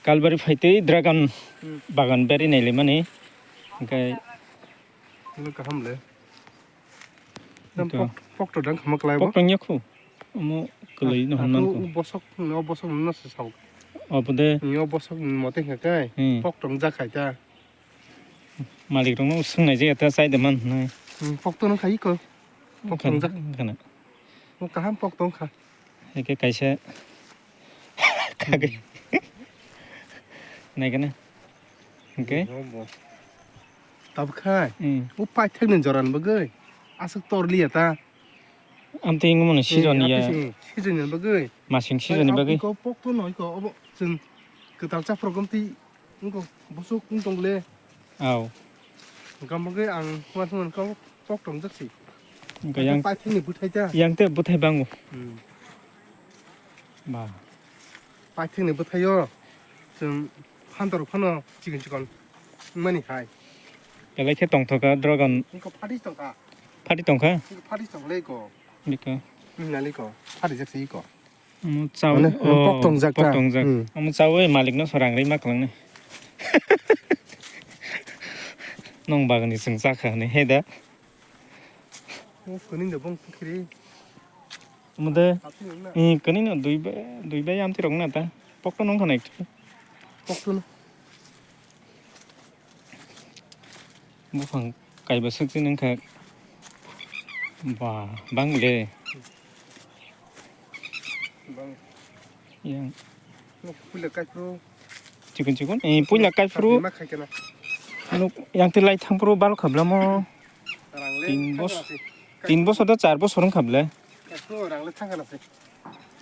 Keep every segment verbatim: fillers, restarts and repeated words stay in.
Kalbari phaitwi dragon Hmm. bagan beri nailaimani. Hwnkhe Ano kaham le. Ito. Pok, pok to dang khama klai bo. Pok tong yakhu. Omo kwlwi no Ah, hwnman to ko. Bosok, no bosok no se sao. Obo de. Ni o bosok ni mote khe kai. Hmm. Pok tong jak khai ta. Malik rok no swngnai je ta chai de man hwnai. Hmm, pok to no khai ko. Pok tong jak. Khana. Mo kaham pok tong kha. Eke kaisa. Kage. Naikana. Hwnkhe? Tab khai. Hmm. O paithak ni joran bagwi. Aswk torliya ta. Amtwi wngwi mano season ya. Season ni bagwi. Masing season ni bagwi. Ko pok to noi ko obo chwng kwtal chaprok amtwi wngko bosok wng tong le. Aw. Hwnkhe bagwi ang uansukmani kok, kok tong jak si. Hwnkhe yang paithak ni bwthai ta. Yang te bwthai bango. Hmm. Ba. Paithak ni bwthai o chwng phantor phano chikon chikon wngmani hai. Belai khe tongthok kha dragon. Wngkha phatwi tongkha. Phatwi tongkha? Wngkha phatwi tong le ko. Bika. Nali ko. Phatwi jak si ko. Omo chawi, mane, oh, pok tongjak ta? Pok tongjak. Hmm. Omo chawi malik no sorang ri ma kwlwng ni. Nong bagani chwng chakha hwnwi he da. Oh, kwning da bong pukhiri. Omo de, sapi nung na. Hmm, kwning no dui bai, dui bai amtwi rok na ta. Pok to nong kha na ektu. Pok to no. Buphang kaiba swk se nang kha. Ba, bang le. Bang. Yang. Nok puila kai pro. Chikon chikon. Eh, puila kai pro. Nok yang te lai thang pro bal khabla mo. Rang le tin thang bos-, kana se. Tin bosor da char bosor wng khabla. Kai pro rang le thang kana se.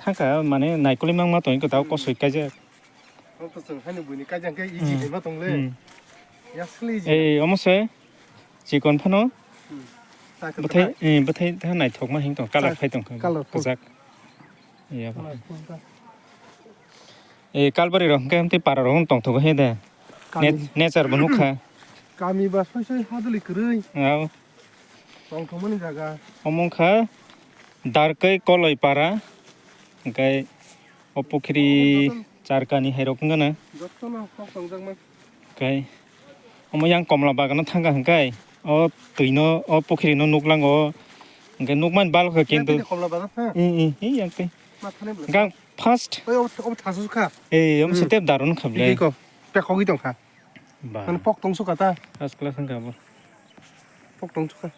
Thangkha, mane, naikoli mangma tongwi kwtal kosoi kaijak. Omo to chwng haino buini kaijak khe easy khe ma tong le. Hmm. Yasli easy. Ei, omo se chikon phano. Hmm. Bwthai, eh, bwthai tha naithokma hing tong, colour phai tongkha. Colourful. Kwchak. Iya. Colourful ta. Eh, kalbari rok hwnkhe amtwi para rok tongthogo he de. Kami. Nat-, nature bo nukha. Kami ba soi soi hadwli kwrwi. Aw. Tongthokmani jaga. Omo wngkha Darkoi Koloi para, hwnkhe o pukhiri charkani hairok wngkha na. Jotono kok tongjakmai. Hwnkhe omo yang komla bagano thangkha hwnkhe o twino o pukhirino nuklango, hwnkhe nukmani bal kha kintu. Komla bagan ha? Ih, ih, ih, yang twi. Mathani bwsa. Gang first. Oi, obo, obo thasu kha. Ei, omo se tep daru wngkha ble. Iko, pekogwi tongkha. Ba. Mane pok tong suka ta. First class wngkha bo. Pok tong suka.